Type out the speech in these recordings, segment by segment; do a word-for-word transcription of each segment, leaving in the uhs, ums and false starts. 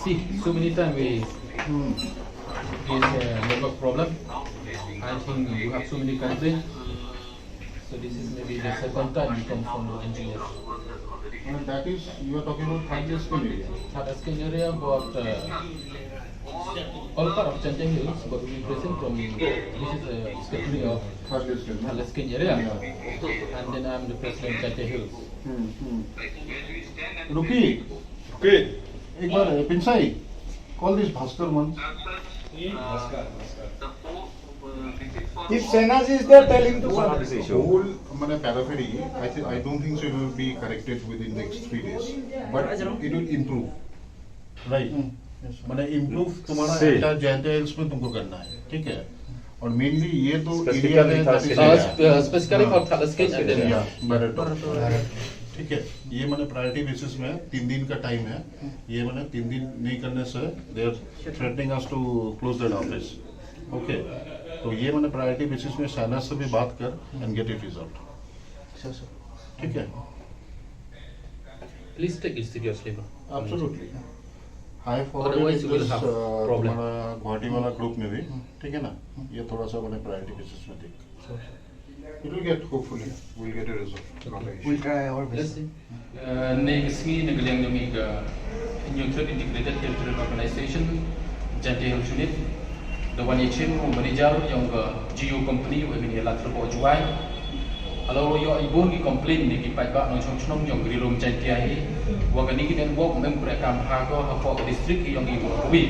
See, so many times we face a network problem. I think you have so many complaints. So this is maybe the second time you come from the N G O. And that is, you are talking about Thadlaskein area. Thadlaskein area, but, uh, all part of Jaintia Hills, but we present from, this is a secretary of Thadlaskein, no? Thadlaskein area. Yeah. And then I'm the president of Jaintia Hills. Hmm, hmm. Ruki. Ruki. Ek baar, eh, Pinsai, call this Bhaskar once. If Sehnaji is there, tell him to come. Whole, মানে, periphery, I thi-, I don't think so it will be corrected within next three days, but it will improve. Right. Hmm. Yes, sir. মানে, improve तुम्हारा से। Entire Jaintia Hills में तुमको करना है, ठीक है? और mainly ये तो specifically area है, that is area। Specifically for Thadlaskein and then, yeah, Bharator। ठीक है, ये, मैंने, priority basis में तीन दिन का time है। ये, मैंने, तीन दिन नहीं करने से they are threatening us to close that office। Okay, तो ये, मैंने, priority basis में शहनाज से भी बात कर and get it resolved। Sure, sir। ठीक है। Please take it seriously, bro। Absolutely। I forwarded this, uh, तुम्हारा गुवाहाटी वाला group में भी, ठीक है ना? ये थोड़ा सा, मैंने, priority basis में देख। It will get, hopefully, we'll get a result. Not an issue। We'll try our best। Let's see। Uh, ngi sngi na ka liang jong ngi ka Hynñiewtrep Integrated Territorial Organization, Jaintia Hills Unit, da wan ïashim u manager jong ka Jio Company, u Emily Latrebo Jwai. Halor u ïoh i bun ki complaint na ki paidbah nongshong shnong jong ka Ri Lum Jaintia hi, wa kane ka network ym em treikam ha ka, hapoh ka district jong i wa kawi.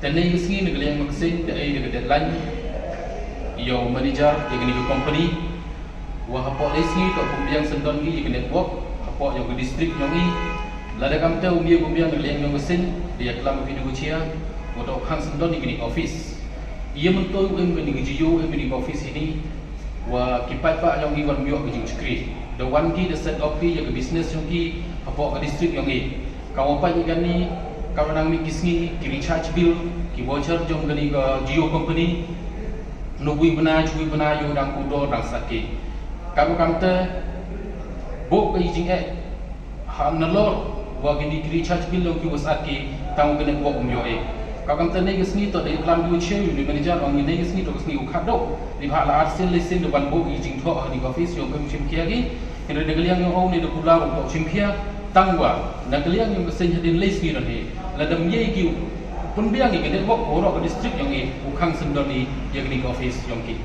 Te ngi sngi na ka liang Mynsiem da ai da ka deadline ïa u manager ïa kane ka company, wa hapoh lai sngi to pynbiang syndon ki ïa ka network hapoh jong ka district jong i. Lada kam te u mih u pynbiang na ka liang jong ka seng, da ïa klam video chair, wa to khang syndon ïa kane ka office. Ïa mynta u em kane ka Jio, em kane ka office hi ni, wa ki paidbah jong i wan ym ïoh ka jingshakri. Da wan ki da set up ki ïa ka business jong ki hapoh ka district jong i. Ka wa pait ïa kane, ka wa nang mih ki sngi, ki recharge bill, ki voucher jong kane ka Jio Company. Nukwi bnai, chukwi bnai, ïoh dang kudor, dang sat ki. Ka wa kam te, bok ka i jingeh, ha nalor wa kine ki recharge bill jong ki wa sat ki, tang u kane bok um ïoh eh. Ka kam te ne ka sngi to da i klam du che u ni manager ong ne ka sngi to ka sngi u khadok. Ni bha la ar sien le sien da ban bok i jingthoh ha ni ka office jong ka shim khia ki. Hynrei na ka liang jong u ne da kular u to shim khia. Tang wa na ka liang jong ka seng hadien le sngi don he. La dam ye ki u pynbiang i ka network u rok ka district jong i u khang syndon i ïa kane ka office jong ki.